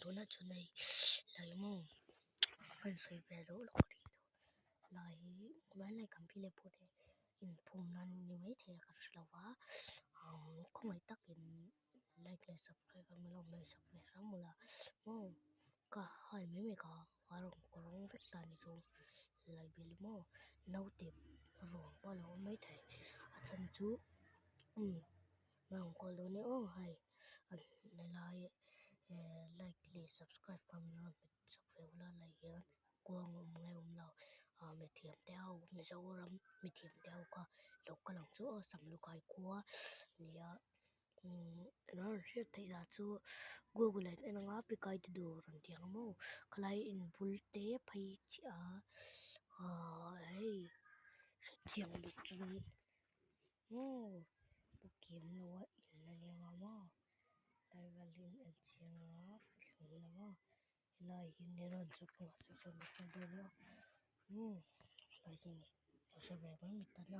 Tunah chuan hei lai maw kan sawi ve deuh lawk a nih chu. Lai hi hmanlai kan pi leh pu te inphum nan ni maithei a ka hre lo va khawngaih takin like leh subscribe a min lo hmehsak ve hram ula maw ka hai mai mai ka a rawn kawrawng vek ta ni chu lai bial hi maw naute ruang pawh a lo awm maithei a chhan chu umm rawn kawl dawn e aw hei helai like leh subscribe kha min rawn hmet sak ve ula lai hian kuang a awm nge awm lo ah mithiam te ho Mizoram mithiam te ho kha lo kal ang chu aw Samlukhai khua nia umm an rawn hriat theih lah chu google ah in en anga pikai te dawr an tih ang maw khalai in bul te phei chiah a ah hei hrethiam bawk chuan maw pu kim lo a in a nia nga maw lai vel hi in en chiang a thleng lo a helai hi ni rawn chhuk a umm helai hi ni lo hre ve mai mai tan a.